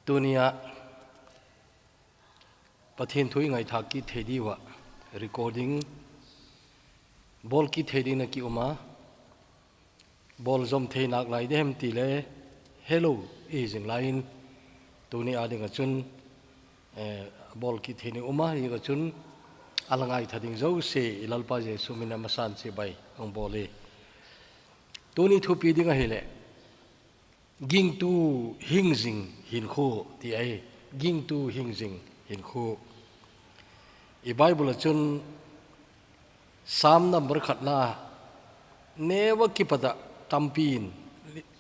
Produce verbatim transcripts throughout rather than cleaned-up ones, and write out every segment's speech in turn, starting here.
Tunia Pathen thu i ngaithak kit thei diuva recording bol kit thei dingin a ki um a, bol jom thei nak lai ding hem ti le hello i hi jing lai in, tuni a ding a chun, eh, bol kit thei ni um a, hi ka chun a la ngaitha ding jouse i Lalpa Jesu min a masan chibai hung bol e. Tuni thupi ding ahile, Gingtu hing jing hinkho ti ahi. Gingtu hing jing hinkho. I Bible a chun Psalm number khatna neo a kipat a tampi in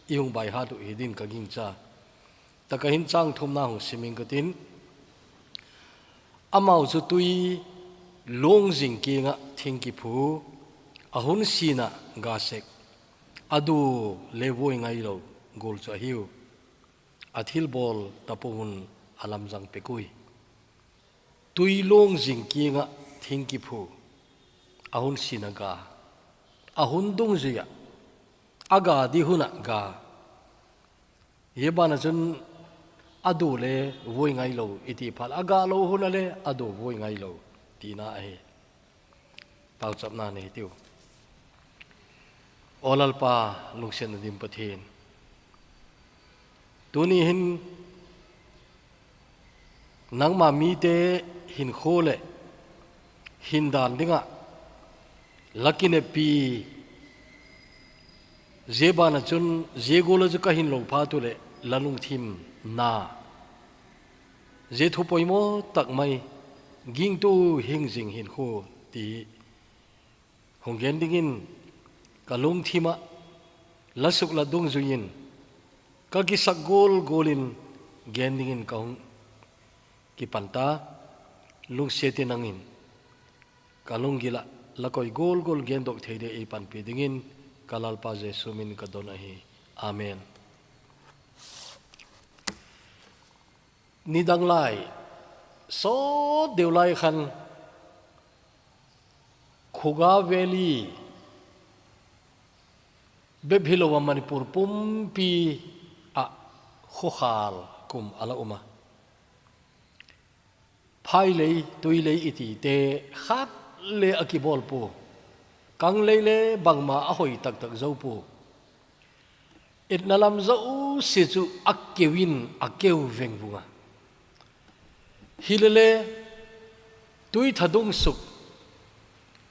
i hung baihat u hi din ka gingcha. Taka hin chang thumna hung sim ing ka tin. Amau chu tui long jing kinga thing kiphu, a hun sina ga sek, a do le voi ngai lo gol chu ahiu. A thilbol tapo hun a lamjang pek ui. Tui long jing kinga thing kiphu, a hun sina ga, a hun dungjuia, a ga di huna ga. Hi bana chun a do le voi ngai lo i ti phat, a ga lo huna le a do voi ngai lo tina ahi. Pauchapna nei tiu. O Lalpa, lungsiatna dim Pathen. Tuni hin nangma mite hinkho le hin dan dinga la kinepi zia bana chun zia gola chu ka hin lo phat u le la lungthim na. Zia thu poimo tak mai, gingtu hing jing hinkho ti hung gen dingin ka lungthim a la suk la dungjuiin ka kisak gol golin gen dingin ka hung kipan ta, lungsiatin nangin ka lunggil a la koi gol gol gen dok thei dia ei panpi dingin ka Lalpa Jesu min ka don ahi. Amen. Nidang lai, sot deu lai khan, Khuga Valley, bep hi lo a Manipur pumpi a khukhal kum a la um a. Phai lei, tui lei i ti te khat le a kibol pu. Kang lei le bangma a hoi tak tak zo pu. Etna lam zo si chu a keu in a keu veng vung a. Hi le le tui thadung suk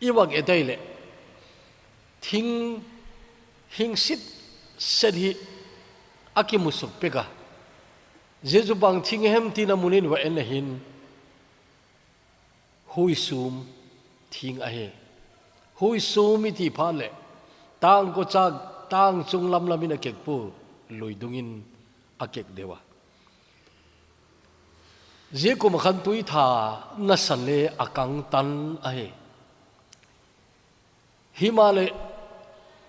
i vak e dai le thing hing sit set hi a kimu suk pek a. Zia chu bang thing hem tina munin va en a hin. Huisum thing ahi. Huisum i ti phat le tang ko chak tang chung lam lam in a kek pu lui dungin a kek deu a. Zia kum a khan tui tha na san le a kang tan ahi. Hi ma le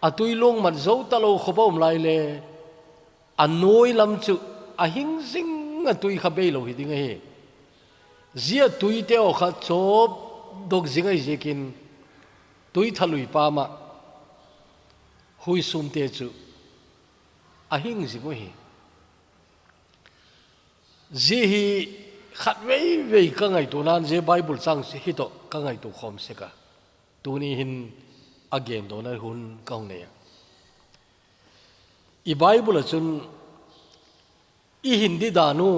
a tui long mat zo ta lo kho ba um lai le a noi lam chu a hing zing a tui kha bei lo hi ding ahi. Zia tui te o kha chop dok zing ai ziakin tui tha lui pa ma huisum te chu a hing zing u hi. Zia hi khat vei vei ka ngaitu nan zia Bible chang hi to ka ngaitu khom sek a. Tuni hin a gen dona hun ka hung nei a. I Bible a chun i hin di dan u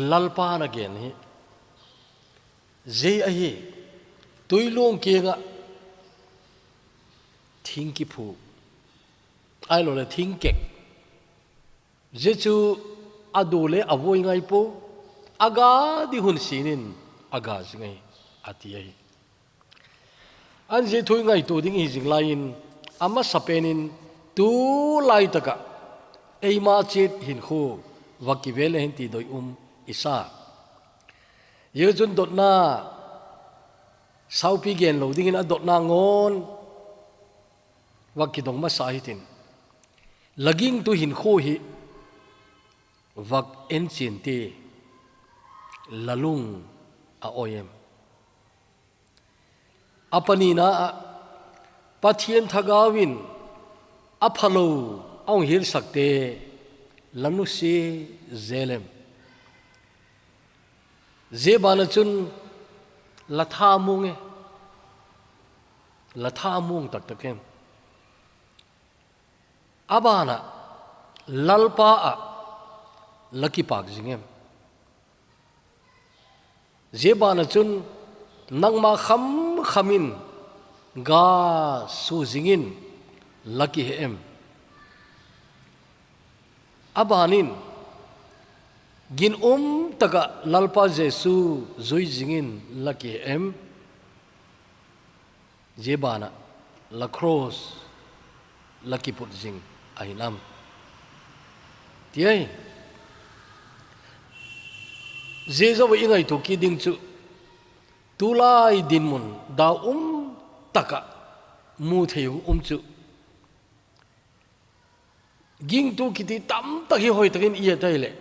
Lalpa na gen hi. Zia ahi tui long kinga thing kiphu. Ai lo le thing kek. Zia chu a do le a voi ngai pu, a ga di hun sinin a ga zing ahi, a ti ahi. An zia thu i ngaitu ding i hi zing lai in, a masa penin tu lai taka eima chiat hinkho va kivel a hin ti doi um i sa. Zia chun dotna saupi gen lo dingin a dotna ngon va kidong masa hitin. La gingtu hinkho hi vak en chin ti la lung a oi em? A panina ah Pathian thagau in a phalo a hung hilsak te la nusia zel em? Zia bana chun la tha mong e, la tha mong taktak em? A bana Lalpa ah la kipak zing em? Zia bana chun nangma khamkham in ga su zing in la kihe em? A ban in gin um taka Lalpa Jesu zui zing in la kihe em? Zia bana la cross la kiput zing ahi nam? Ti ahi. Zia zo i ngaitu kit ding chu tulai dinmun dau um taka mu thei um chu, gingtu kiti tamtak hi hoitakin i et ahile,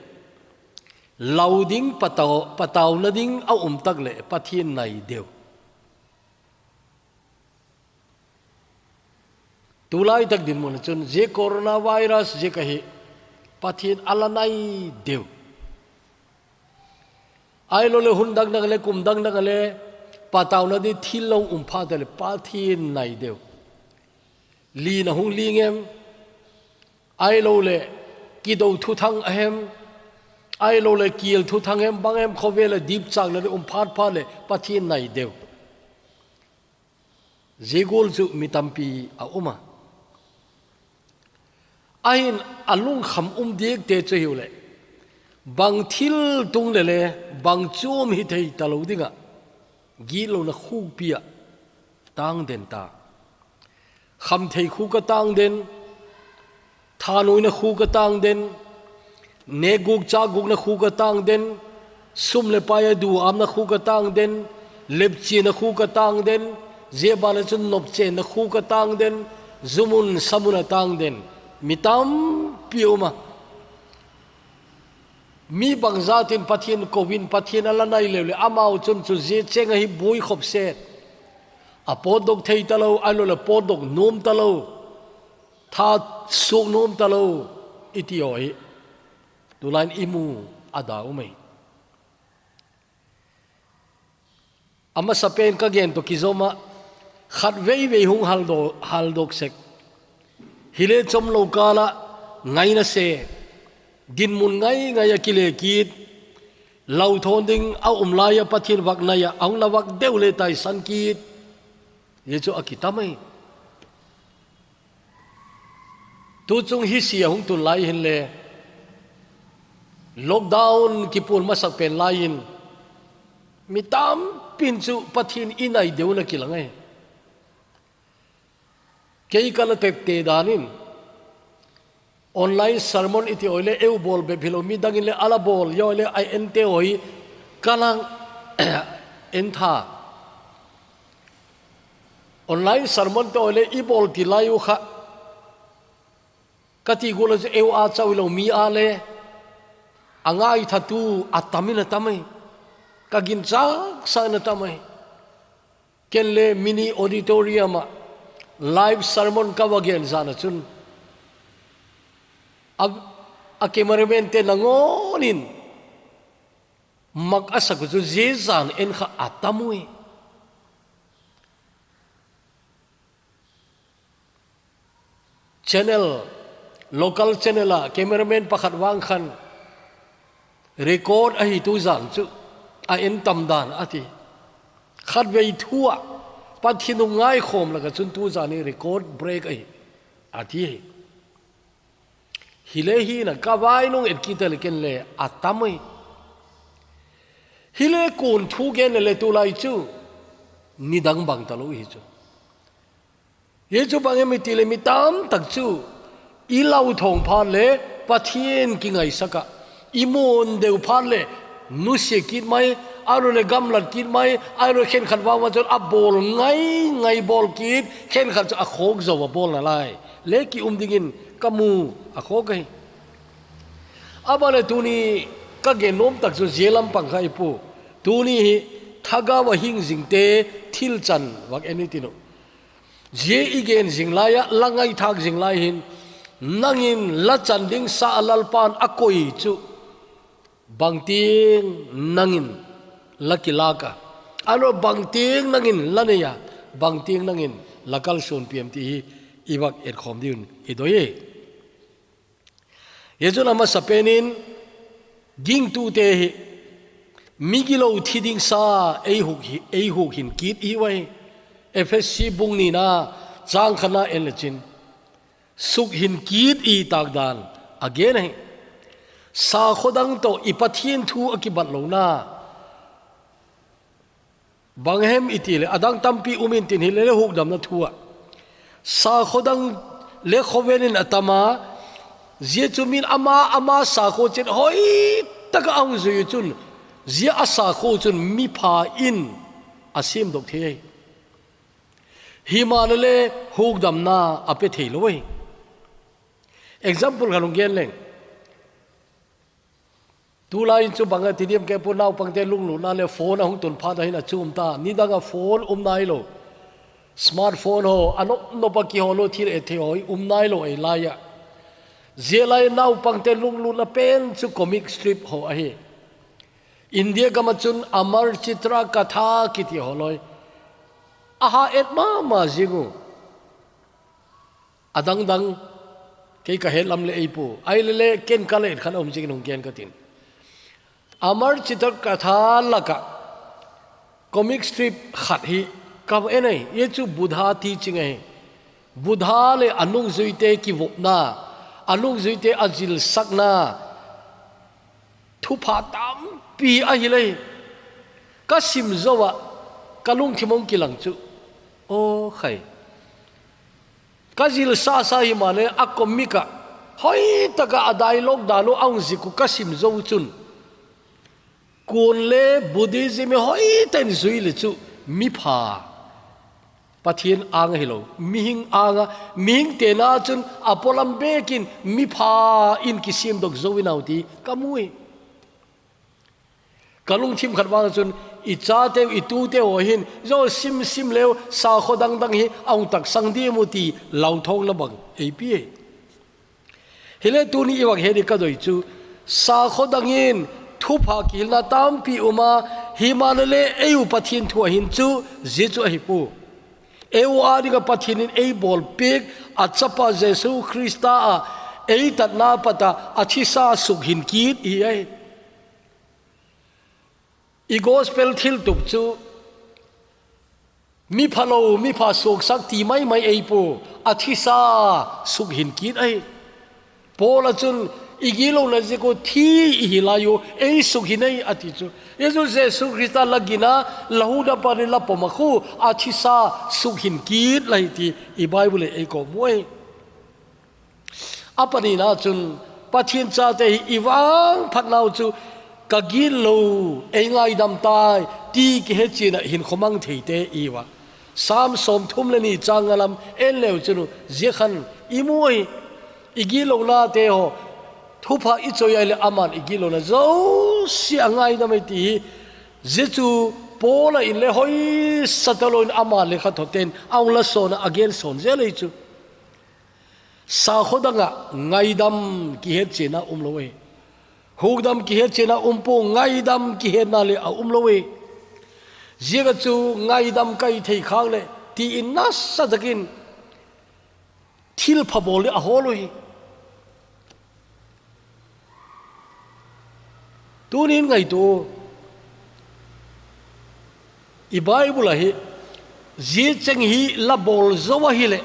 lau ding patau, patauna ding a um tak le Pathian nai deu. Tulai tak dinmun chun zia coronavirus zia ka hi Pathian a la nai deu. Ahilo le hun dangdang le kum dangdang le patauna ding thil lo um phat le Pathian nai deu. Lin a hung ling em? Ahilo le kido thuthang a hem? Ahilo le kial thuthang em, bang em, khovel a dipchakna ding um phat phat le Pathian nai deu. Zia gual chu mi tampi a um a. Ahin a lungkham um dikte chu hiu le, bang thil tung le le, bang chuam hi thei ta lo ding a, gitlona khukpi a tang den ta. Khamthei khuk a tang den, thanuina khuk a tang den, nekguk chakgukna khuk a tang den, sum le pai a duamna khuk a tang den, lepchiana khuk a tang den, zia bana chun nopchenna khuk a tang den, zumun samun a tang den, mi tampi a um a. Mi bangzatin Pathian kouvin Pathian a la nai leu le, amau chun chu zia cheng a hi buai khop set. A potdoh thei ta lo, ahilo le potdoh nuam ta lo, tha suak nuam ta lo, i ti aw hi tulaiin i mu a da um ei. A masapen ka gen toh kizom a, khat veivei hung haldo-, haldok sek. Hile chomlo kal a ngaina se, dinmun ngaingai a kile kit, lauthon ding a um lai a Pathian vak nai a, a hung la vak deu le taisan kit. Zia chu a kitam ei. Tuchung hi si a hung tun lai hin le, lockdown kipul masak pen lai in, mi tampin chu Pathian i nai deu na kilang ei. Kei ka la tepte dan in, online sermon i ti aw le, eu bol bep hilo, mi dangin le a la bol, yo le a ente aw hi, ka lang en tha. Online sermon te aw le, i bol ti lai u kha. Ka ti gual a chu eu a chau lo mi a le, a ngaithatu a tam in a tam ei. Ka ginchak sa in a tam ei. Ken le mini auditorium a live sermon ka va gen zan a chun, a, a cameraman te nangawn in mak a sak u chu zia zan en kha a tam u ei. Channel, local channel a cameraman pakhat vang khan record ahi tu zan chu a en tam dan a ti. Khatvei thu a Pathian u ngaikhawm lak a chun tu zan hi record break ahi a ti. Hile hi na ka vai nung et kit a le ken le a tam ei. Hile kun thu gen le le tulai chu nidang bang ta lo hi chu. Hi chu bang em i ti le mi tamtak chu i lauthon phat le Pathian kingaisak a, i muan deu phat le nusia kit mai, ahilo le gamlat kit mai, ahilo le khenkhat vang vang chun a bol ngaingai bol kit, khenkhat chu a khawk zo a bol nalai le ki um dingin ka mu a khawk ahi. A ban le tuni ka gen nuam tak chu zia lampang kha i pu. Tuni hi thagau a hing zingte thil chan vak en i ti nu. Zia i gen zing lai a, la ngaithak zing lai hin, nangin la chan ding sa a Lalpan a koi chu, bangtin nangin la kilaka. Ano bangting nangin la neiya, bangting nangin la kalson piam ti hi i vak etkhom diun i doi e. Hijeh chun amasapen in gingtute hi migilo thi ding sa ei huk hi, ei huk hin kit i hi uve. Ephesi bung nina chang khatna en le chin. Suk hin kit i tak dan a gen ahi. Sakho dang toh i Pathian thu a kibat lona. Bang hem i ti le, a dang tampi um in tin hi le le hukdamna thu a. Sakho dang le khovel in a tam a, zia chu min ama, ama sakho chet hoi taka a hung zui chun, zia a sakho chun mipha in a simdok thei ahi. Himaleh le hukdamna a pe thei lo ahi. Example khat hung gen leng. Tulai in chu bang a ti diam ke pu naupangte lunglutna le phone a hung tun phat a hin a chum ta. Nidang a phone um nai lo. Smartphone ho, a nop nop a kihol u thil et thei ho hi um nai lo ei lai a. Zia lai naupangte lunglutna pen chu comic strip ho ahi. India gam a chun Amar Chitra Katha kiti ho loi. A ha et mama zing u. A dang dang, kei ka het lam le ei pu. Ai le le, ken ka le et khat a um zing in hung gen ka tin. Amar Chitra Katha laka comic strip khat hi ka en ahi, zia chu Buddha teaching ahi. Buddha le a nungzuite kivopna, a nungzuite a zilsakna, thupha tampi ahi le. Ka sim zo a, ka lungthim hung kilang chu. O khai. Ka zil sasa himaleh a comic a, hoi taka a dialogue dan u a hung zik u ka sim zo chun. Kun le Buddhism hi hoi ten zui le chu mipha. Pathian ang ahi lo, mihing ang a, mihing tena chun a polam bekin mipha in kisimdok zo in au ti ka mu hi. Ka lungthim khat vang chun i chate u, i tute u hin, zo sim sim leu, sakho dang dang hi a hung taksang diam u ti lauthawngna bang ei pi e. Hile tuni i vak he di ka doi chu, sakho dang in thupha kihilna tampi um a, himaleh le ei u Pathian thu a hin chu, zia chu ahi pu. Ei u a dinga Pathian in ei bawl piak, a chapa Jesu Krista a ei tatna pat a, a thisa suk hin kit i hi ahi. I gospel thiltup chu, mi phalo, mi pha suaksak ti mai mai ei pu, a thisa suk hin kit ahi. Paul a chun, i gilona ziak u thi i hi lai u, ei suk hin ei a ti chu. Jesu, Jesu Krista la gina, la huhna pa ni la pom a khu, a thisa suk hin kit lai ti, i Bible ei ko mu ahi. A panina chun Pathian chate hi i vangphatnau chu ka gilo, ei ngaidam tai, ti kihetchiana hin khomang theite i va. Sam sawmthum le ni chang nga lam en leu chun u, zia khan i mu ahi, i gilonate ho, thupha i choi ai le aman i gilona zosia ngaidam ai ti hi, zia chu Paul a in le hoi sa talo in ama le kha thoten, a hung la sawn a, a gen sawn zel ei chu. Sakho dang a ngaidam kihetchiana um lo e. Hukdam kihetchiana um pu, ngaidam kihetna le a um lo e. Ziak a chu ngaidam kai thei khak le ti in nasa takin thil pha bawl le a hawl u hi. Tunin ngaitu, i Bible a hi, zia cheng hi la bawl zo a hi le,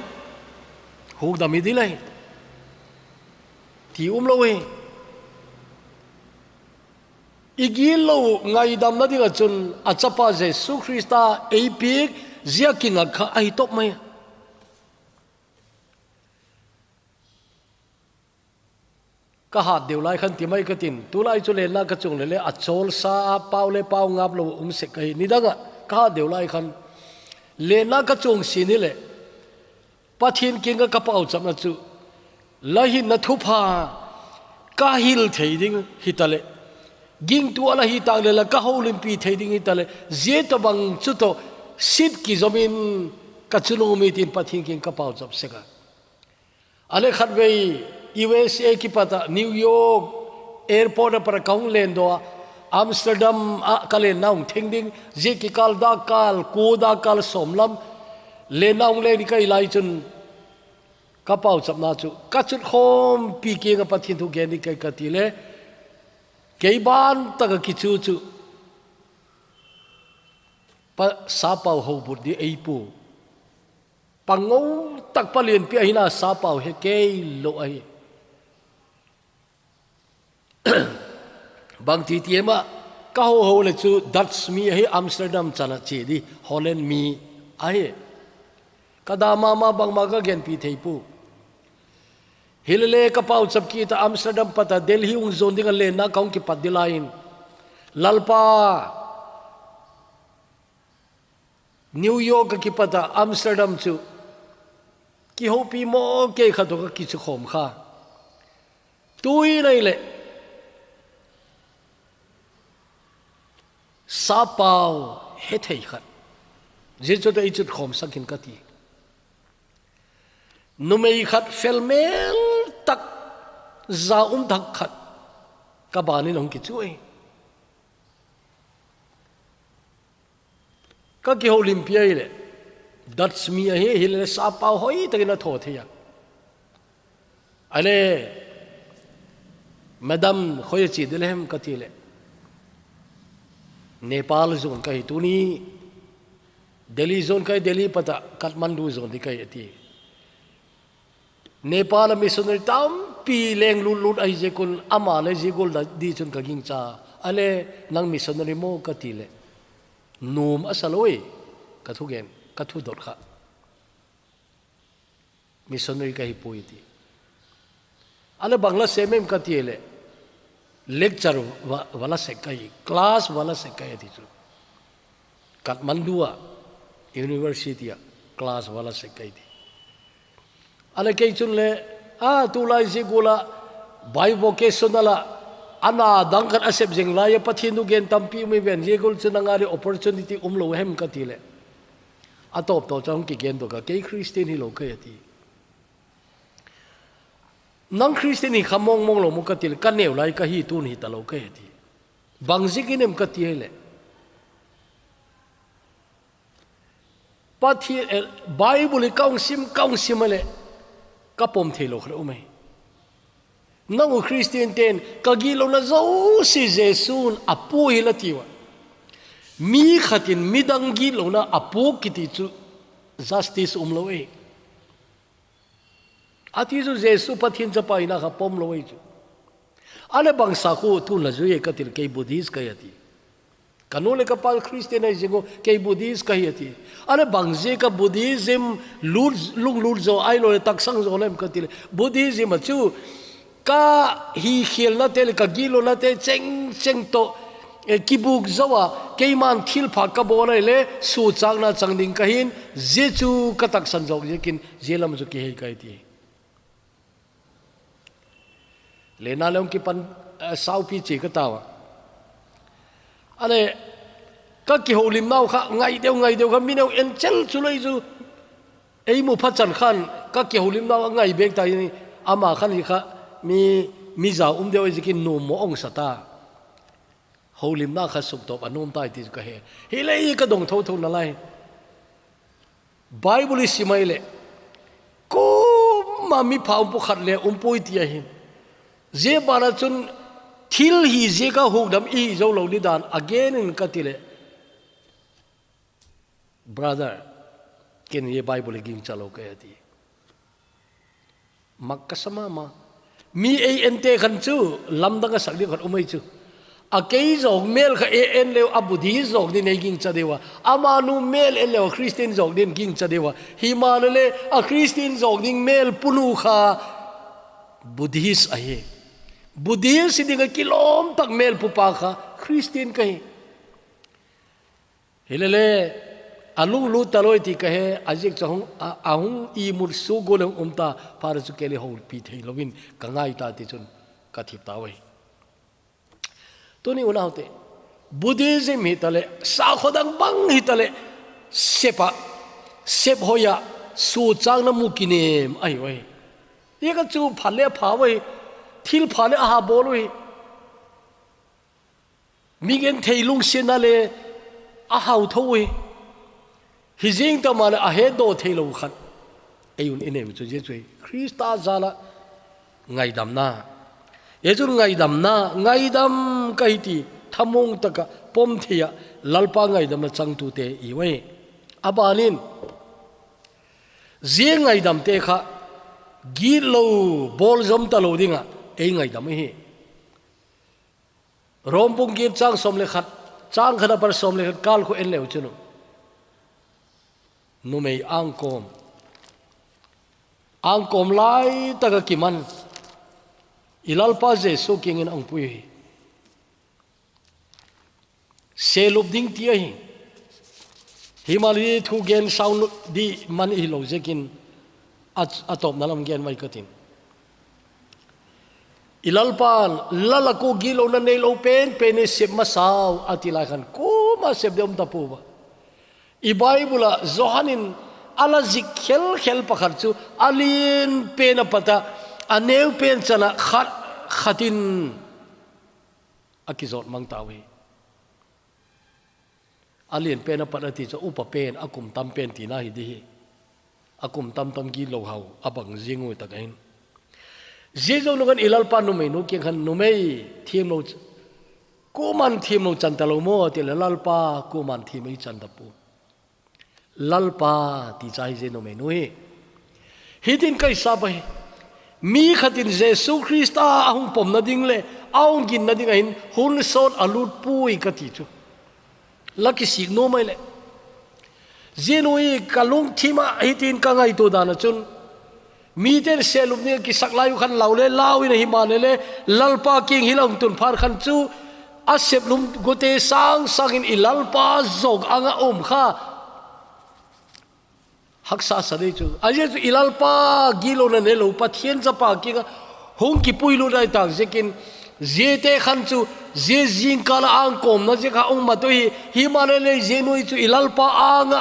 hukdam i dil a hi. Ti um lo hi. I gilo ngaidamna ding a chun a chapa Jesu Krista ei piak zia kingak kha ahi top mai. Ka hat deu lai khan ti mai ka tin, tulai chu lenna ka chung le le a chawl sa a pau le pau ngap lo um sek ka hi. Nidang a ka hat deu lai khan lenna ka chung sin hi le Pathian kiang ka pauchapna chu la hinna thupha ka hil thei ding hi ta le, gingtu a la hi tak le la ka holimpi thei ding hi ta le, zia tawh bang chu tawh sit kizom in ka chunung mi tin Pathian kiang ka pauchap sek a. A le khatvei U S A kipat a New York airport a pat a ka hung len daw a, Amsterdam a ka lenna hung theng ding, zia kikal dakkal, kua dakkal sawm lam lenna hung le ding ka hi lai chun ka pauchapna chu ka chutkhawmpi kianga Pathian thu gen ding ka hi ka ti le, kei ban taka kichu chu pa, sapau hobut ding ei pu. Pa ngo tak pa lianpi ahina sapau he kei lo ahi. Bang ti ti ema ka ho ho le chu Dutch mi ahi, Amsterdam chana che di, Holland mi ahi. Ka da mama bangma ka genpi thei pu. Hilele ka pauchap kit a Amsterdam pata Delhi hung zon dinga lenna ka hung kipat di lai in, Lalpa, New York ka kipat a Amsterdam chu kihoupi maw kei kha to ka kichu khawm kha. Tui nei le sapau he thei khat, zia chu ta i chutkhawm sakin ka ti. Numei khat felmel tak, za um thak khat ka banin hung kichu ei. Ka kihoulimpi ai le, Dutch mi ahi, hilele sapau hoi takin a thaw thei a. Ale, Madam, khoi a chi dile hem ka ti le, Nepal zon ka hi tuni, Delhi zon ka hi, Delhi pata Kathmandu zon di ka hi a ti. Nepal a missionary tampi leng lut lut ahi zia kun ama le zia gol da di chun ka gingcha. Ale nang missionary maw ka ti le, num a sa loi ka thugen, ka thudot kha. Missionary ka hi pui ti. Ale bang la sem em ka ti le, lecture va, va la sek ka hi, class va la sek ka hi ti chu. Kathmandu a university a class va la sek ka hi ti. Ale kei chun le, a, tulai zia gol a bivocational a, ana dang khat a sep zing lai a Pathian thu gen tampi um i ven, zia gol chun a nga le opportunity um lo hem ka ti le, a tawp tawp chang kigen to ka, kei Christian hi lo ka hi a ti. Nang Christian hi kha mawng mawng lo maw ka ti le, ka neu lai ka hi tun hi ta lo ka hi a ti. Bang ziakin em ka ti ai le, Pathian, eh, Bible hi ka hung sim, ka hung sim ai le, ka pom thei lo kha le um ai. Nang u Christian ten ka gitlona zosia Jesu'n a pu hi la ti ua. Mi khatin midang gitlona a pu kiti chu justice um lo e. A ti chu Jesu Pathian chapa hina kha pom lo e chu. Ale bang sa khu tun la zui e ka ti le, kei Buddhist ka hi a ti. Ka nu le ka pa Christian ahi zing u, kei Buddhist ka hi a ti. Ale bang zia ka Buddhism lut, lunglut zo ai lo le taksang zo lem ka ti le, Buddhism a chu ka hi khialna te le ka gitlona te cheng cheng to, eh, kibuk zo a, keiman thilpha ka bawl ai le suchakna chang ding ka hin, zia chu ka taksan zawk ziakin zia lam chu kihei ka hi ti. Lenna le hung kipan, eh, saupi chi ka tau a. Ale ka kihoulimnau kha ngai deu, ngai deu kha mi neu en chel chu lei chu. Ei mu pha chan khan ka kihoulimnau a ngai bek ta hi, ama khan hi kha mi, mi za um deu ai ziakin num maw ong sa ta. Houlimna kha suktawp a num tai ti chu ka he. Hi lei ka dong tho tho na lai. Bible i sim ai le, kum a mi pha um pu khat le um pui ti ahin. Zia bana chun thil hi zia ka hukdam i hi zo lo ni dan a gen in ka ti le, brother, ken hi Bible i gingcha lo ka hi a ti. Mak ka sa mama. Mi ei en te khan chu lamdang a sak ding khat um ai chu. A kei zawk mel kha ei en leu a Buddhist zawk din ei gingcha deu a. Ama nu mel en leu a Christian zawk din gingcha deu a. Hi ma le le a Christian zawk ding mel punu kha Buddhist ahi. Buddhist hi ding a kilawm tak mel pupa kha Christian ka hi. Hi le le, a lunglut ta loi ti ka he, a ziak chu a hung, a, a hung imut su gu le hung um ta, pha ra chu kei le houpi thei lovin ka ngai ta ti chun ka thip ta ui. Tuni unau te, Buddhism hi ta le, sakhaw dang bang hi ta le, sep a, sep hoi a, suchakna mu kinem ahi ui. Hi ka chu pha le pha ui, thil pha le a ha bawl ui. Mi genthei lungsiatna le a hau tho u hi. Hi zing ta male a he do thei lo khat. Ei un i nei u chu zia chu hi. Krista zala ngaidamna. Ei chun ngaidamna, ngaidam ka hi ti thamung taka pom thei a Lalpa ngaidamna changtute i u hi. A banin, zia ngaidamte kha gitlo bol zom ta lo dinga ei ngaidam u hi. Rom bung giat chang sawm le khat, chang khat a par sawm le khat kal khu en leu chun u. Numei angkawm. Angkawm lai taka kiman. I Lalpa Jesu kiangin a hung pui hi. Selup ding ti ahi. Hi mali thu gen sau di man i hi lo zekin a, a tawpna lam gen mai ka tin. I Lalpan, Lal a ko gitlona nei lo pen pen i sep masau a ti lai khan, kuma sep de um ta pu ba. I Bible a Johan in a la zik khel khel pakhat chu a lian pen a pata, a neu pen chana khat khatin a kizawt mang ta u hi. A lian pen a pat a ti chu upa pen, a kum tam pen tina hi di hi. A kum tam tam gitlo hau, a bang zing u tak ahin. Zia zo nu khan i Lalpa numei nu kiang khan numei thiam lo ch-, kuman thiam lo chan ta lo maw ti le Lalpa kuman thiam ei chan ta pu. Lalpa ti cha hi zia numei nu hi. Hitin ka i sap ahi. Mi khatin Jesu Krista a hung pomna ding le a hung ginna ding ahin hun sawt a lut pui ka ti chu. La kisik nuam ai le. Zia nu hi ka lungthim a hitin ka ngaitua dan a chun. Miten selup ni kisak lai u khan lau le lau in a hi male le Lalpa kiang hi la hung tun phat khan chu a sep lum gote sang sangin i Lalpa zawk anga um kha. Haksa sa dei chu. A zia chu i Lalpa gitlona nei lo, Pathian Chapa kianga hung kipui lut ai tak zekin, ziate khan chu, zia zingkal a angkawmna zia kha hung mat u hi, hi male le zia nu hi chu i Lalpa anga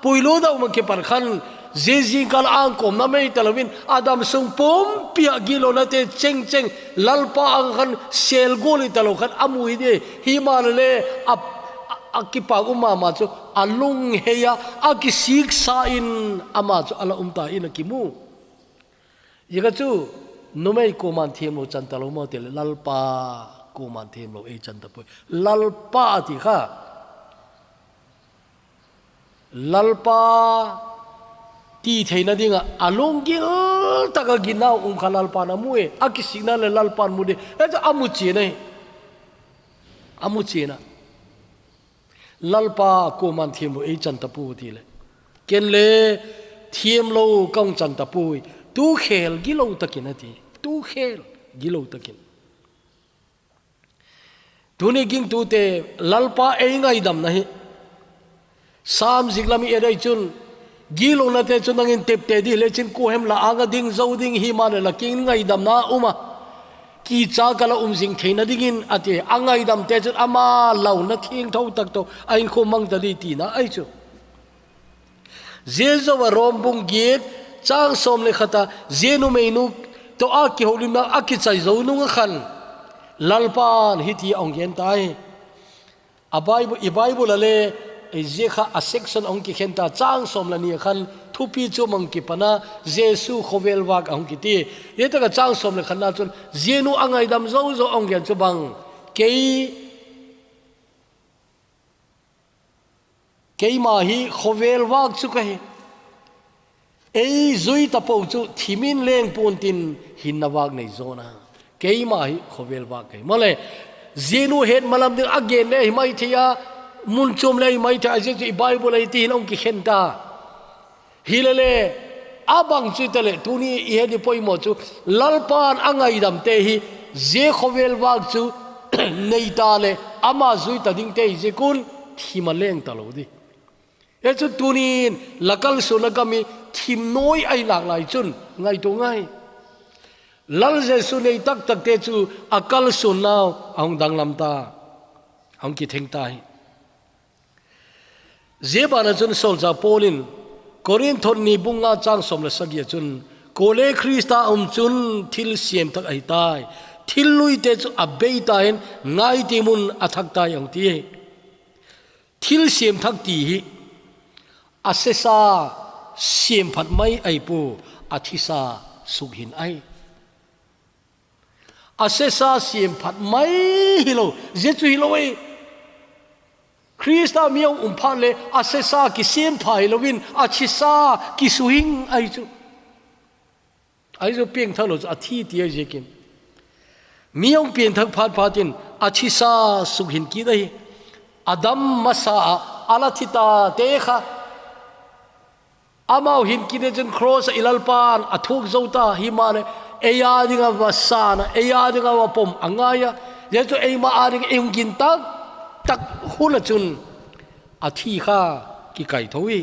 pui lut a um a kipat khan, zia zingkal a angkawmna mei ta lovin, a dam sung pumpi a gitlonate cheng cheng, Lalpa anga khan sel gual i ta lo khan a mu hi di, hi male le a, a, a kipak um mama chu, a lunghei a, a kisiksa in ama chu a la um ta in a kimu. Zia kha chu numei kuman thiam lo chan ta lo maw ti le Lalpa kuman thiam lo ei chan ta pui. Lalpa a ti kha. Lalpa ti theina dinga a lunggil taka ginau um kha Lalpan a mu e. A kisikna le Lalpan mu di. E chu a mu chian ahi. A mu chian a. Lalpa kuman thiam lo ei chan ta pu ti le. Ken le thiam lo ka hung chan ta pui. Tu khel gilo takin a ti. Tu khel gilo takin. Tuni gingtute Lalpa ei ngaidamna hi. Sam zik lam i et ai chun, gitlonate chun nangin tepte di le chin kuhem la anga ding zo ding hi male la kiang ngaidamna um a. Kicha ka la um zing theina dingin a ti, a ngaidamte chun ama launa thiangtho tak tawh a inkhawm mang ta di tina ai chu. Zia zo a Rom bung giat, chang sawm le khat a, zia numei nu tawh a kiholimna a kichai zo nung a khan, Lalpan hiti a hung gen ta hi. A Bible, i Bible a le, ei zia kha a section a hung kikhen ta, chang sawm le ni a khan, thupi chu mang kipana, Jesu khawvel vak a hung kiti. Zia taka chang sawm le khatna chun, zia nu a ngaidam zo zo a hung gen chu bang, kei, Keima hi khawvel vak chu ka hi. Ei zui ta po chu thimin leng pun tin hinna vak nei zona. Keima hi khawvel vak ka hi. Male, zia nu het malam ding a gen le hi mai thei a, mun chum le hi mai thei a, zia chu i Bible a hi ti hin hung kikhen ta. Hi le le, a bang chu ta le, tuni i he di poimo chu, Lalpan a ngaidam te hi, zia khawvel vak chu, nei ta le, ama zui ta ding te hi zia kun, thima leng ta lo di. E chu tunin, la kalsuan a gam hi, thim noi ai lak lai chun, ngai tu ngai. Lal Jesu nei tak tak te chu, a kalsuan nau, a hung danglam ta, a hung kitheng ta hi. Zia bana chun solchah Paul in Korinth ni bung nga chang sawm le sagi a chun, kole Krista um chun thil siam tak ahi tai. Thil luite chu a bei ta hin ngai ti mun a thak ta yang ti. Thil siam thak ti hi a sesa siam phat mai ai pu a thisa suk hin ai. A sesa siam phat mai hi lo, zia chu hi lo ei. Krista mi hung um phat le a sesa kisiam pha hi lo in a thisa kisuhing ai chu. Ai zo piang thak lo chu a thi ti ai ziakin. Mi hung piang thak phat phat in a thisa suk hin kit ai. Adam masa a ala thi ta te kha. Amau hin kine chun cross a i Lalpan a thuk zo ta hi ma le, ei a ding a va san a, ei a ding a va pom a ngai a. Zia chu ei ma a ding ei hung gin tak tak hun a chun a thi kha ki kai tho hi.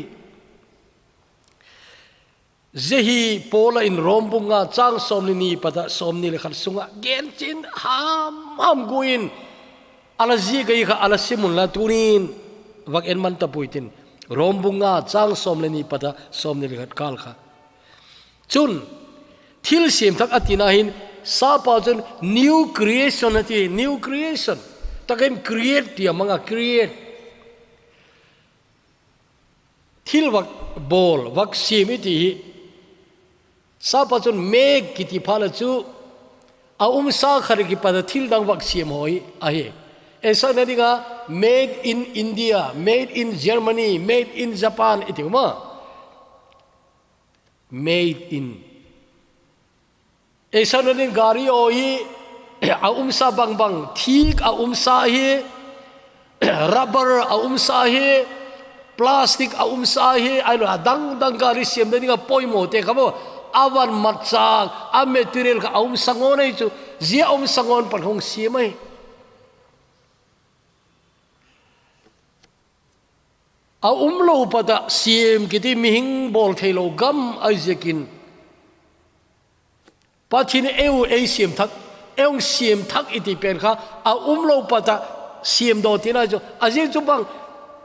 Zia hi Paul in Rom bung nga chang sawm le ni pata sawm ni le khat sunga gen chin ham ham guin, ala zi gai kha ala simun la tunin vak en man ta pui tin. Rom bung nga chang sawm le ni pata sawm ni le khat kal kha. Chun, thil siam thak a tina hin, sapa chun new creation a ti, new creation. Takin create ti a manga create. Thil vak bawl, vak siam i ti hi. Sapa chun make kiti pha la chu, a umsa khat kipat a thil dang vak siam hoi ahi. Ei sakna dinga made in India, made in Germany, made in Japan i ti uma. Made in. Ei sakna ding gari aw hi, a umsa bangbang, thik a umsa hi, rubber a umsa hi, plastic a umsa hi, ai lo a dang dang gari siam na dinga poimaw te kha bo, a van matchak, a material kha a umsa ngawn ei chu, zia a umsa ngawn pan hong siam ei. A um lo pata siam kiti mihing bawl thei lo gam ai ziakin. Pathian eu ei siam thak, eu siam thak i ti pen kha, a um lo pata siam daw tina chu, a ziak chu bang,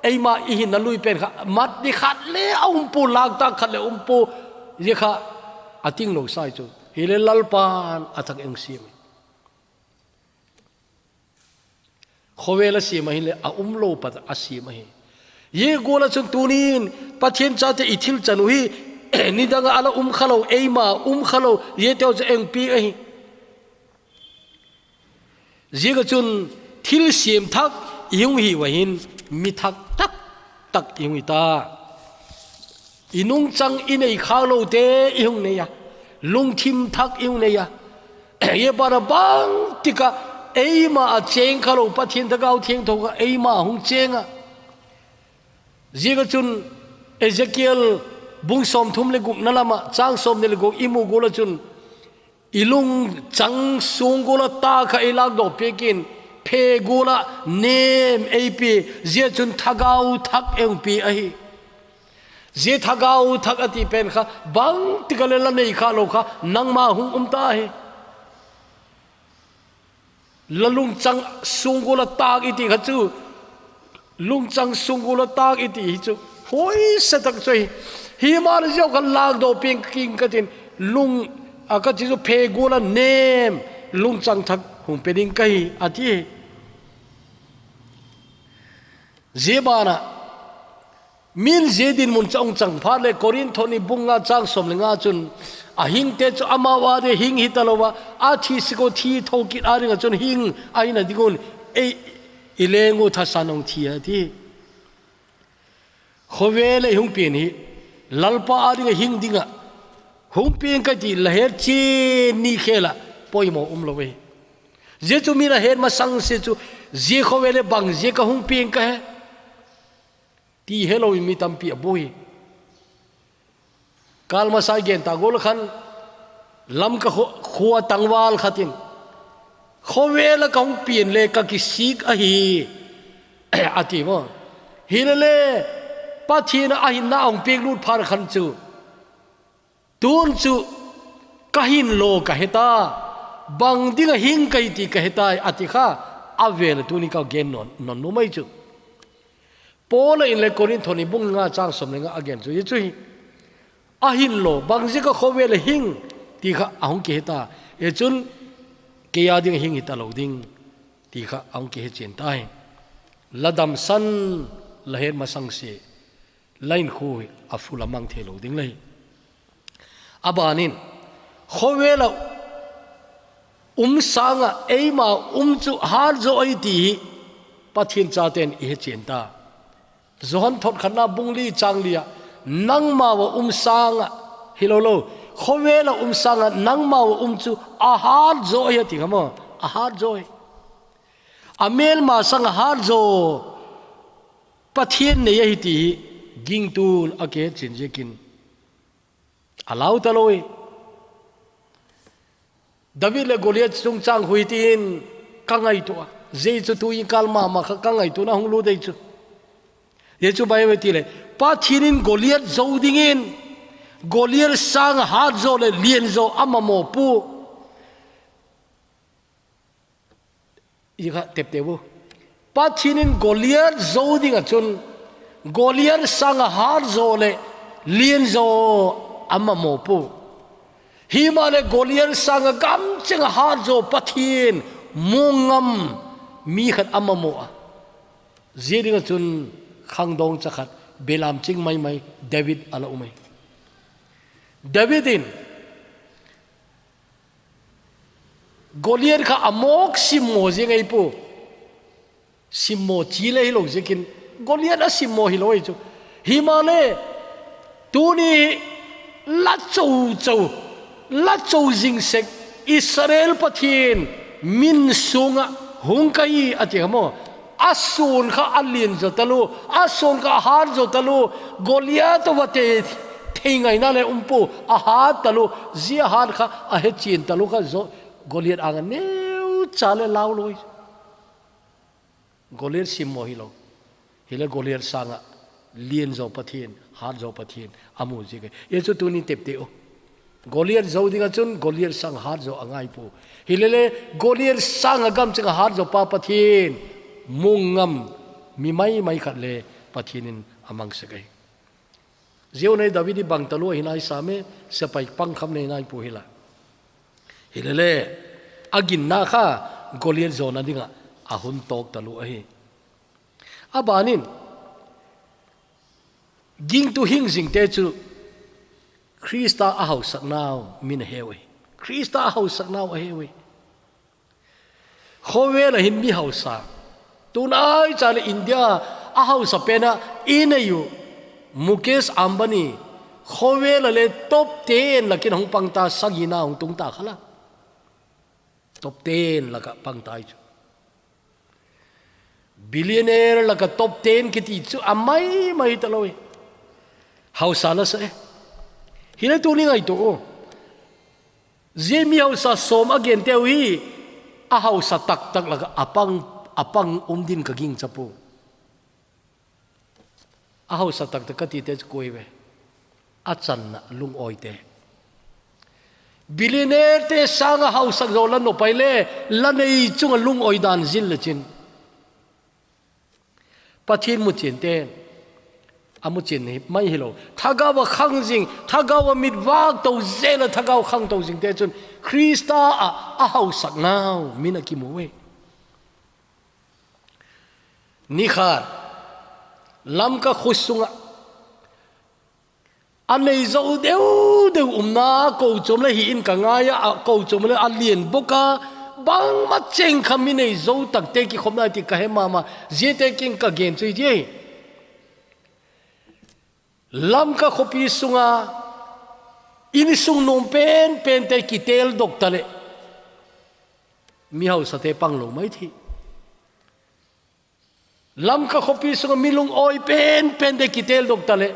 eima i hinna lui pen kha, mat ni khat le a um pu, lak tak khat le um pu, zia kha a ting lo sai chu. Hi le Lalpan a thak eu siam. Khawvel a siam ahi le a um lo pat a siam ahi. Ye gual a chun tunin Pathian chate i thil chan u hi, nidang a ala um kha lo, eima um kha lo, ye teu chu engpi ahi. Ziak a chun thil siam thak i hung hi u ahin mi thak tak tak i hung hi ta. I nungchang i nei khak lo te i hung nei a, lungthim thak i hung nei a. Ye bana bang tika eima a cheng kha lo, Pathian Thagau Thiangtho kha eima hung cheng a. Ziak a chun Ezekiel bung sawmthum le gukna lama chang sawmni le guk i mu gual a chun, i lungchang sung gual a ta kha ei lak dawk piakin, phe gual a nem ei pi, zia chun Thagau Thak ei hung pi ahi. Zia Thagau Thak a ti pen kha, bang tika le la nei kha lo kha, nangma hung um ta ahi. La lungchang sung gual a tak i ti kha chu, lungchang sung gual a tak i ti hi chu, hoi sa tak chu ahi. Hi ma le ziau kha lak dawk piang king ka tin, lung a ka ti chu phe gual a nem, lungchang thak hung pe ding ka hi, a ti. Zia bana, min zia dinmun chu a hung chang phat le Korinth ni bung nga chang sawm le nga chun, a hingte chu amau a dia hing hi ta lo a, a thi sik u thi thokit a ding a chun hing a hina ding un, ei, i leng u thasan hung thi a ti. Khawvel a i hung pian hi, Lalpa a dinga hing dinga, hung pian ka ti la het chin ni khel a, poimaw um lo ve. Zia chu min a het masang se chu, zia khawvel a bang zia ka hung pian ka he. Ti he lo in mi tampi a bu hi. Kal masa i gen ta gual khan, Lamka khu-, khua tangval khat in, khawvel a ka hung pian le ka kisik ahi, a ti maw. Hi le le, Pathian a hinna a hung piak lut phat khan chu, tun chu ka hin lo ka he ta, bang dinga hing ka hi ti ka he ta, a ti kha, a vel a tuni ka gen nawn, nawn nu mai chu. Paul in le Korinth ni bung nga chang sawm le nga a gen chu, hi chu hi, a hin lo, bang zia ka khawvel a hing, ti kha a hung ki he ta. Hi chun, Kei a ding hing hita lo ding, ti kha ahung kihe chen ta hi. La damsan, la het masang se, la hinkho hi a full a mang thei lo ding la hi. A banin, khovel a um sanga eima um chu hat zo ahi ti hi, Pathian chaten i he chen ta. Johan thot khatna bung li chang li a, nangmau a um sanga, hi lo lo, khovel a um sanga nangmau a um chu a hat zo ahi a ti kha maw, a hat zo ahi. A melma sanga hat zo Pathian nei ahi ti hi gingtun a kihe chen ziakin a lau ta lo ahi. David le Goliath chungchang khu hitin ka ngaituah a. Zia chu tu in kal mama kha ka ngaituahna hung lut dei chu. Zia chu Bible ti le, Pathian in Goliath zo dingin, Goliath sanga hat zo le lian zo a mamaw pu. I kha tepte bu. Pathian in Goliath zo ding a chun, Goliath sanga hat zo le lian zo a mamaw pu. Hima le Goliath sanga gamchenga hat zo Pathian mu ngam mi khat a mamaw a. Zia ding a chun khangdong cha khat belam ching mai mai David a la um ahi. David in Goliath kha a mawk simmaw zia ngai pu. Simmaw chi le hi lo ziakin Goliath a simmaw hi lo ahi chu. Hima le, tuni la cho cho, la cho zing sek Israel Pathian min sunga hung ka hi a ti kha maw. A sun kha a lian zo ta lu, a sun kha a hat zo ta lu, Goliath va te thei ngaina le um pu, a hat ta lu, zia hat kha a he chen ta lu kha zo, Goliath anga neu cha le lau lo ahi. Goliath simmaw hi lo. Hi le Goliath sanga lian zo Pathian, hat zo Pathian a mu ziak ahi. Zia chu tuni tepte u. Goliath zo ding a chun Goliath sanga hat zo a ngai pu. Hi le le Goliath sanga gamchenga hat zo pa Pathian mu ngam mi mai mai khat le Pathian in a mang sek ahi. Zia u nei David i bang ta lu ahi nai sa me, sepai pang kham nei nai pu hi la. Hi le le, a ginna kha Goliath zona dinga a hun tawk ta lu ahi. A banin, gingtu hing zingte chu Krista a hausak nau min a heu ahi. Krista a hausak nau a heu ahi. Khovel a hin mi hausa. Tunai cha le India a hausa pena i nei u Mukesh Ambani. Khovel a le top ten lakin hung pang ta, sagi na hung tung ta kha la. Top ten laka pang ta ahi chu. Billionaire laka top ten kiti chu a mai mai ta lo e. Hausa la sa e. Hi le tuni ngaituah u. Zia mi hausa sawm a gente u hi a hausa taktak laka a pang, a pang um din ka ging cha pu. A hausa taktak ka tite chu koi ve. A channa lungawite. Billionaire te sanga hausa zo la nopai le la nei chunga lungawi dan zil le chin. Pathian muchen te, a muchen hi mai hi lo. Thagau a khang zing, thagau a mit vak to zel a thagau khang to zing te chun Krista a, a hausak nau min a kimu e. Ni khat, Lamka kho sunga a nei zo deu deu umna, kochom le hi in ka ngai a, a kochom le a lian bawk a, bangma cheng kha mi nei zo takte kikhopna ti ka he mama, ziate kin ka gen chu hi ti ahi. Lamka khopi sunga insung nuam pen pente kitel dok ta le mi hausate pang lo mai thi. Lamka khopi sunga mi lungawi pen pente kitel dok ta le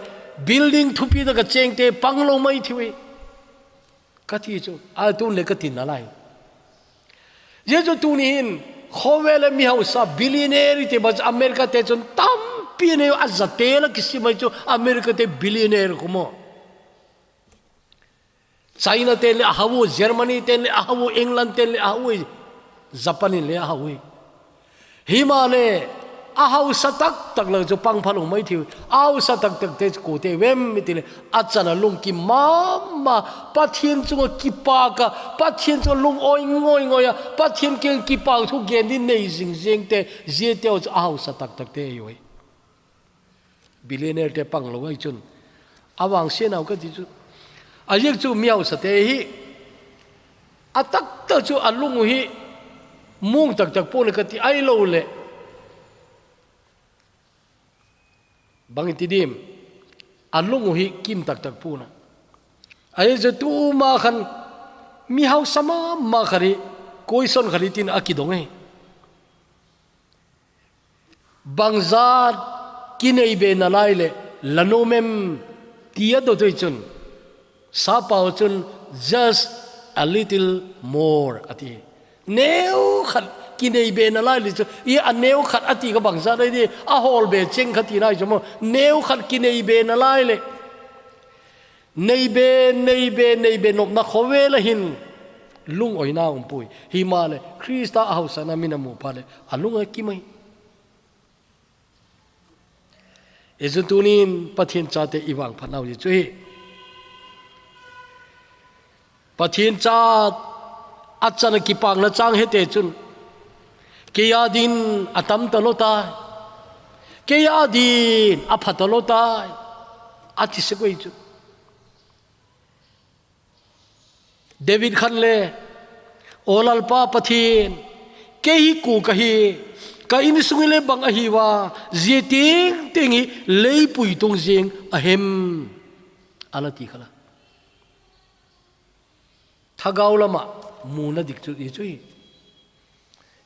building thupi taka chengte pang lo mai thi ve. Ka ti chu, a tun le ka tin a lai. Zia chu tuni hin, khovel a mi hausa billionaire te ba chu America te chun tampi nei a zate la kisim mai chu America te billionaire khu maw. China ten le a hau, Germany ten le a hau, England ten le a hau, Japan in le a hau. Hima le, A hausa taktak le chu pang phalou mai thei. A hausa taktak te chu kote vem i ti le, a chana lungkim mama, Pathian chunga kipaka, Pathian chunga lung oi ngoi ngoi a, Pathian kiang kipa thu gen din nei zing zing te, zia te chu a hausa taktak te ahi. Billionaire te pang lou ahi chun. A vang se nau ka ti chu. A ziak chu mi hausa te hi. A taktak chu a lung u hi mung taktak pon ka ti ahi lou le. Bang i ti dim. A lung u hi kim taktak pon a. A ziak chu tuma khan mi hausa mama khat hi, koi son khat hi tin a kidong e. Bangzat kinei be nalai le la nom em ti a dotui chun, Sap pau chun just a little more a ti. Neu khat kinei be nalai le chu, i a neu khat a ti ka bangzat ahi di, a hol be cheng khat ti nai chu mo, neu khat kinei be nalai le. Nei be, nei be, nei be nopna khovel a hin lung oina um pui. Hi ma le, Krista a hausa na mi na mu pha le, a lung a kim ahi. I chu tunin Pathian chate i vang phat nau hi chu hi. Pathian cha a chana kipakna chang hete chun, kei a din a tam ta lo tai. Kei a din a pha ta lo tai. A ti se koi chu. David khan le, O Lalpa Pathian, kei hi ku ka hi, ka insung le bang ahi va, zia ting ting hi leipui tung zing a hem, a la ti khala. Thagau lama muna dik chu i chu hi.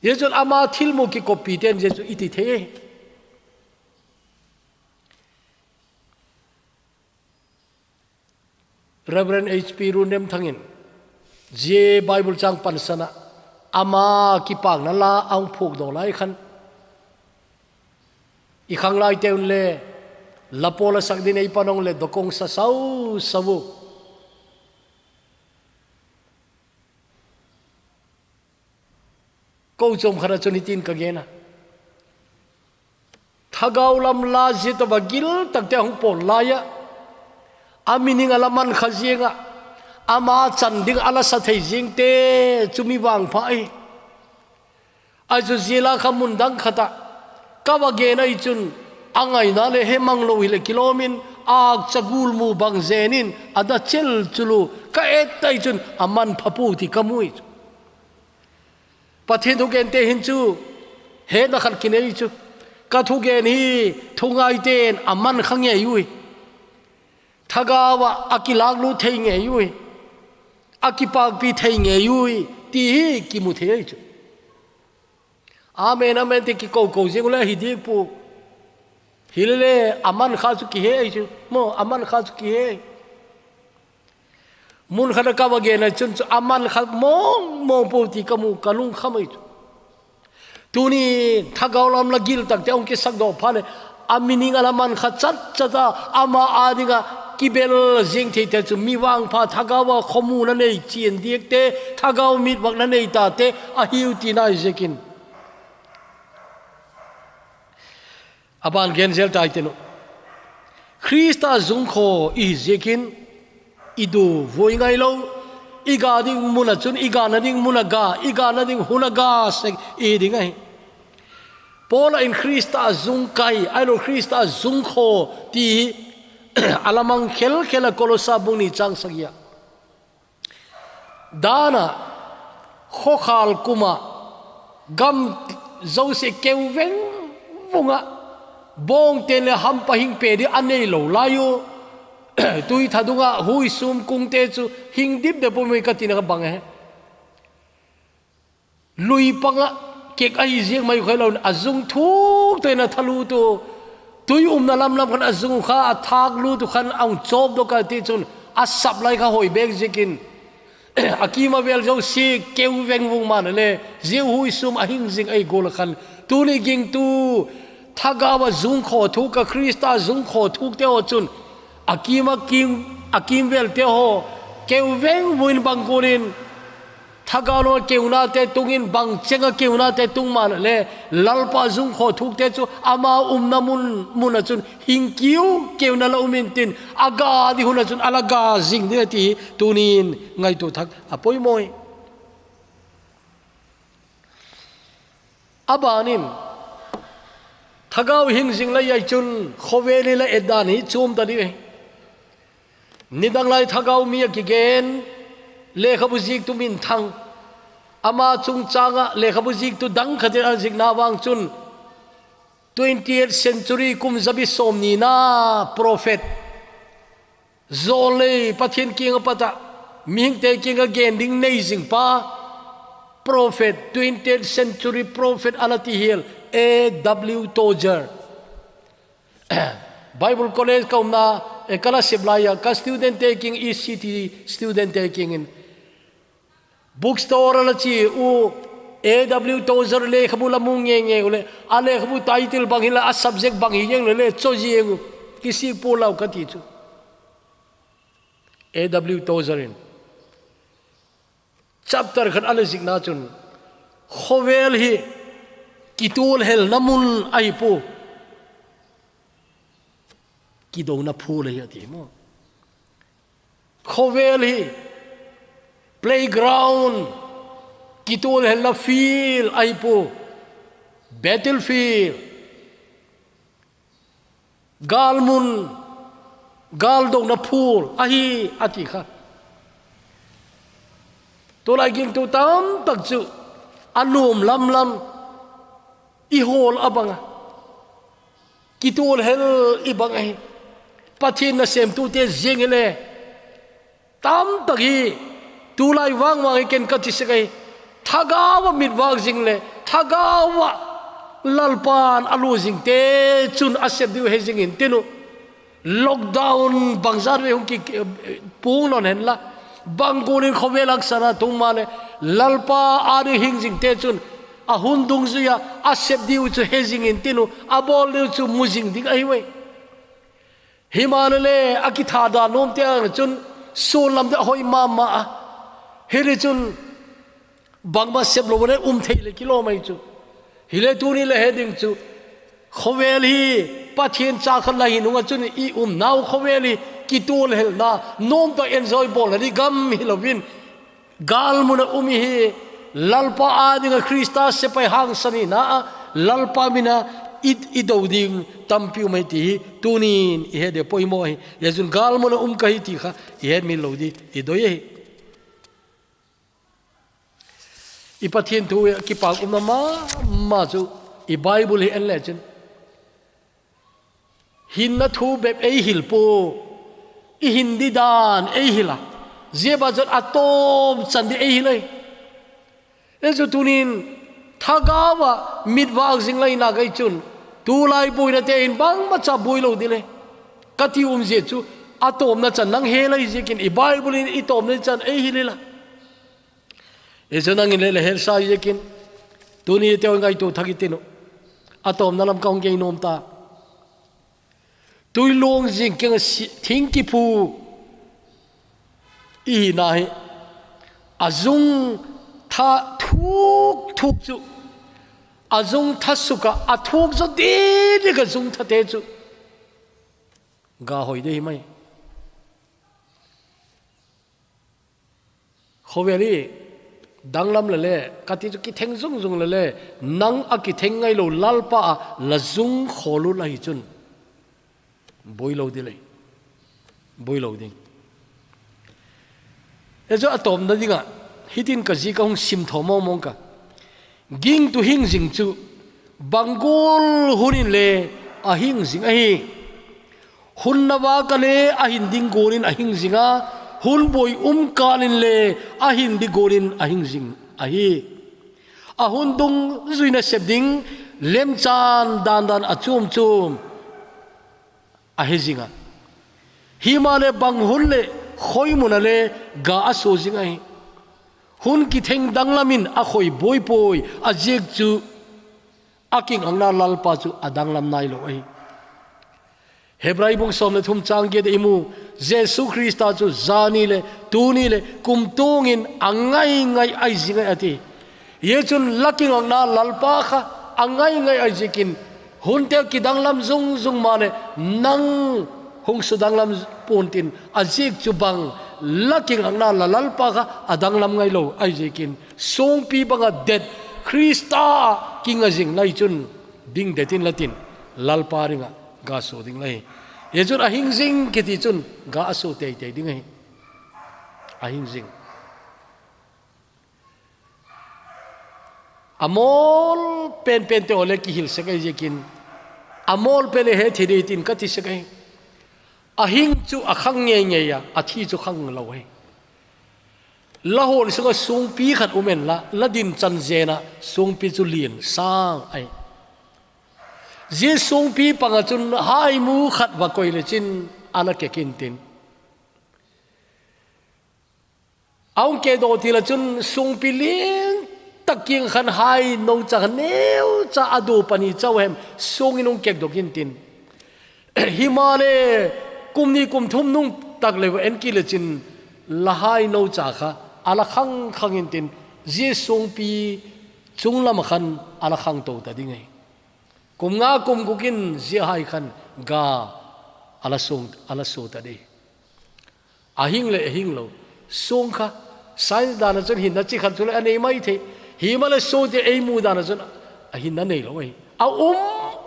Zia chun ama thilmu kikoppi ten zia chu i ti thei. Reverend H P Runremthang in zia Bible chang pansan a ama kipakna la a hung phuk do lai khan, i khang lai te un le, la pol a sak din ei panong le, dokong sa sau sau. Ko chom khat a chun hitin ka gen a. Thagau lam la zia tobang gil takte a hung pol lai a, a meaning a la man kha zing a, ama chan ding a la sa thei zing te chu mi vangpha ahi. Ahi chu zia la kha mun dang khat a ka va gen ahi chun, a ngaina le he mang lo hi le kilawm in, akcha gulmu bang zen in a da chel chulu ka et ahi chun a man pha pu ti ka mu ahi chu. Pathian thugente hin chu hetna khat kinei chu. Ka thugen hi thungai ten a man kha ngei ui. Thagau a a kilak lut thei ngei ui. A kipakpi thei ngei ui. Ti hi kimu thei ahi chu. Amen, amen, ti kiko ko zing u le hi dik pu. Hi le le a man kha chu kihe ahi chu. Mo, a man kha chu kihe. Mun khat a ka va gen a chun chu a man kha mong mong pu ti ka mu ka lung kham ahi chu. Tuni thagau lam la gil takte a hung kisak do pha le, a meaning a la man kha chat chat a, ama a dinga kibel zing thei te chu mi vangpha thagau a khomu na nei chian dik te, thagau mit vak na nei ta te, a hiu ti nai ziakin. A ban gen zel tai te nu. Krista zung kho i hi ziakin, i du vui ngai lo, i ga ding mun a chun, i ga na ding mun a ga, i ga na ding hun a ga sek i ding ahi. Paul in Krista zung kai, ai lo Krista zung kho ti hi a la mang khel khel a Kolosa bung ni chang sagih a. Dan a khokhal kum a gam zosia keu veng vung a bawng ten le hampa hing pe di a nei lo lai u. Tui thadung a hui sum kung te chu hing dip de pum ka tina ka bang e. Lui pang a kek ahi ziak mai khoi lo a zung thuk te na thalu tu. Tui umna lam lam khan a zung kha a thak lu tu khan a hung chop do ka ti chun a sap lai kha hoi bek ziakin. A kim a vel zosia keu veng vung man le, zia hui sum a hing zing ahi gol khan. Tuni ging tu, thagau a zung kho thuk a Krista zung kho thuk te ho chun. A kim a kim, a kim vel te ho, keu veng vung in bang gol in. Thagau langa keunate tungin bang chenga keunate tung man le Lalpa zung kho thukte chu ama umna mun, muna chun hing kiu keuna la um intin a ga ding huna chun a la ga zing ding ahi ti tunin ngaito thak a poimoi. A banin thagau hing zing lai ai chun khovel hi la et dan hi chum ta ding ahi. Nidang lai thagau mi a kigen, lekhabu ziktu minthang. Ama chungchanga lekhabu ziktu dang khatin a zikna vang chun, twentieth century kum zabi som nina prophet. Zol lei Pathian kinga pata, mihingte kinga gen ding nei zing pa. Prophet, twentieth century prophet a la ti hiel, A W Tozer. Bible College ka umna, e, ka la sep lai a, ka student te king, E C T student te kingin. Bookstore la chi u, A W Tozer lekhabu la mu nge nge u le, a lekhabu title bang hi la, a subject bang hi nge le, le, cho ji ngu, kisi pu lau ka ti chu. A W Tozer in. Chapter khat a la zikna chun, khovel hi kitulhelna mun ahi pu. Kidouna phul ahi ati mo. Khovel hi playground, kitulhelna field ahi pu. Battlefield. Galmun, galdouna phul ahi, ati kha. Tulai gingtu tamtak chu a nuam lamlam i hol a banga, kitulhel i bang ahi. Pathian nasemtute zing hi le, tamtak hi, tulai vangvang hi ken ka ti sek ahi. Thagau a mit vak zing le, thagau a Lalpan a lu zingte chun a sep diu he zing in tin u. Lockdown bangzat ve hung ki, ki, pung lon hen la. Bang gunin khovel haksatna tung ma le, Lalpa a ding hing zingte chun a hun dungzui a, a sep diu chu he zing in tin u, a bol diu chu mu zing ding ahi ve. Hi ma le le, a kitha da nom te ang chun, sun lam de a hoi ma ma a. Hi ri chun, bangma sep lo le um thei le kilo mai chu. Hi le tuni le he ding chu. Khovel hi, Pathian cha khat la hi nunga chun i um nau khovel hi, kitulhelna, nom ta enjoy bol na di gam hi lo vin. Galmuna um i hi, Lalpa a dinga Krista sepai hangsan hina a, Lalpa mina i, i do ding tampi um ahi ti hi, tunin i he de poimo hi. Hi chun galmuna um ka hi ti kha, i het mi lo di, i doi hi. I Pathian thu hi kipak umna ma, ma chu, i Bible hi en le chun. Hinna thu bep ei hil pu, i hin di dan ei hil a. Zia ba chun a tom chan di ei hil ei. Ei chu tunin thagau a mit vak zing lai na gai chun, tulai buina te in bangma cha bui lo di le. Ka ti um zia chu a tomna chan nang he lai ziakin i Bible in i tomna chan ei hil la. Ei chu nangin le le hel sa ziakin, tuni te ngaito thak i tin u. A tomna lam ka hung kei nom ta. Tui luang zing kenga si, thing kiphu i hina hi. A zung tha thuk thuk chu. A zung tha suka, a thuk zo di di ka zung tha te chu. Ga hoi de hi mai. Khovel hi danglam le le, ka ti chu kitheng zung zung le le, nang a kitheng ngai lo Lalpa a la zung khol u la hi chun. Boi lo di le. Boi lo ding. E chu a tomna dinga, hitin ka zi ka hung sim tho mong mong ka. Gingtu hing zing chu, bang gol hunin le a hing zing ahi. Hun na vak a le a hin ding golin a hing zing a, hun boi um kalin le a hin di golin a hing zing ahi. A hun dungzui na sep ding lemchan dan dan a chum chum a he zing a. Hi ma le bang hun le khoi mun a le ga a so zing ahi. Hun kitheng danglam in a khoi boi poi a ziak chu a king ang na Lalpa chu a danglam nai lo ahi. Hebrai bung som le thum chang get a i mu, Jesu Krista chu jani le tuni le kum tungin a ngai ngai ahi jing e ati. Hichun la kingakna Lalpa kha a ngai ngai ahi jeh in, hunte kidanglam zung zung male nang hung sudanglam pon tin, a jeh chu bang la kingakna la Lalpa kha a danglam ngai lou ahi jeh in, songpi banga det Krista kinga jing lai chun ding det in la tin, Lalpa ringa ga so ding lai. Hichun a hing jing kiti chun ga a so tei tei ding ahi. A hing jing. A mol pen pen te ole kihil sek ahi jeh in, a mol pen e he thi dei tin ka ti sek ahi. A hing chu a khang ngei ngei a, a thi chu khang lou ahi. La hon sunga songpi khat um en la, la din chan jena songpi chu lien sang ahi. Zia songpi panga chun haimu khat va koi le chin a la kek in tin. A hung kek doh ti la chun songpi lien tak kiang khan haino cha kha neu cha a do pani chau hem songin hung kek doh in tin. Himale kum ni kum thum nung tak le va en kit le chin la haino cha kha a la khang khang in tin, zia songpi chunglam a khan a la khang to ta ding ahi. Kum nga kum guk in zia hai khan ga a la song, a la so ta ding. A hing le a hing lou. Song kha science dan a chun hinna chi khat chu le a nei mai thei. Himale song ti ei mu dan a chun a hinna nei lou ahi. A um,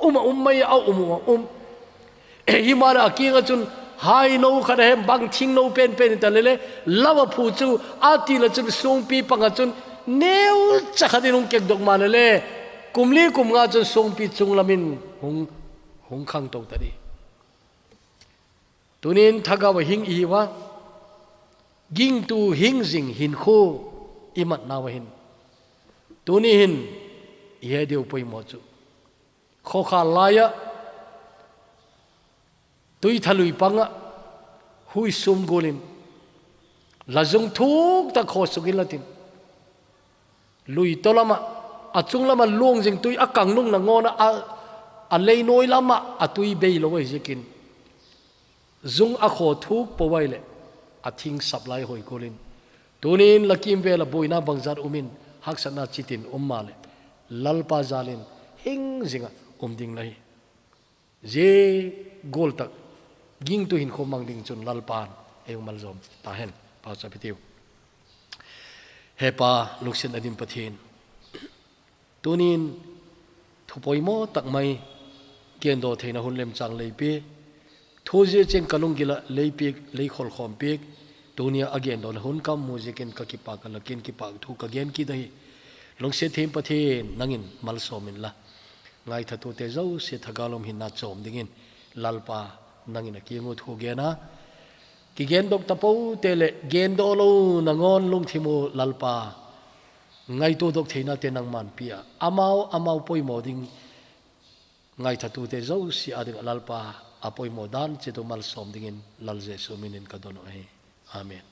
um a um mai, a um, um a um. Himale a kinga chun haino khat a hem bang thingno pen pen ta le le, la va phu chu a ti la chun songpi panga chun neu cha khat in hung kek doh ma le le, kum li kum nga chun songpi chunglam in hung, hung khang to ta ding. Tunin thagau a hing i hi uva, gingtu hing jing hinkho i mat nau ahin, tuni hin i he diu poimo chu, khokhal lai a, tui thalui panga, hui sum gul in, la zung thuk tak kho suk in la tin. Lui to lama, a chung lama luang jing tui a kang nung na ngona a, a lei noi lama a tui bei lou ahi jeh in, zung a kho thuk po vai le, a thing sap lai hoi kul in. Tunin la kimvel a buaina bangzat um in, haksatna chitin um ma le, Lalpa jal in hing jing a um ding la hi. Zia gol tak gingtu hinkho mang ding chun Lalpan ei hung malzom ta hen. Pau cha pi tiu. He Pa, lungsiatna dim Pathian. Tunin thu poimo tak mai gen doh theina hun lemchang lei pe. Thu zia cheng ka lunggil a lei piak, lei khol khom piak. Tunia a gen dohna hun ka mu ziakin ka kipak a, la kin kipak thu ka gen kit ahi. Lungsiat them Pathian, nangin malsom in la. Ngaithatute zosia thagau lom hinna chom dingin Lalpa nangin a kiang u thu gen a, kigen doh tapote le gen doh lou nangawn lungthim u Lalpa, ngaito doh theinate nangman pia, amau, amau poimo ding ngaithatute zosia a ding a Lalpa a poimo dan chiat u malsom dingin Lal Jesu minin ka don u ahi. Amen.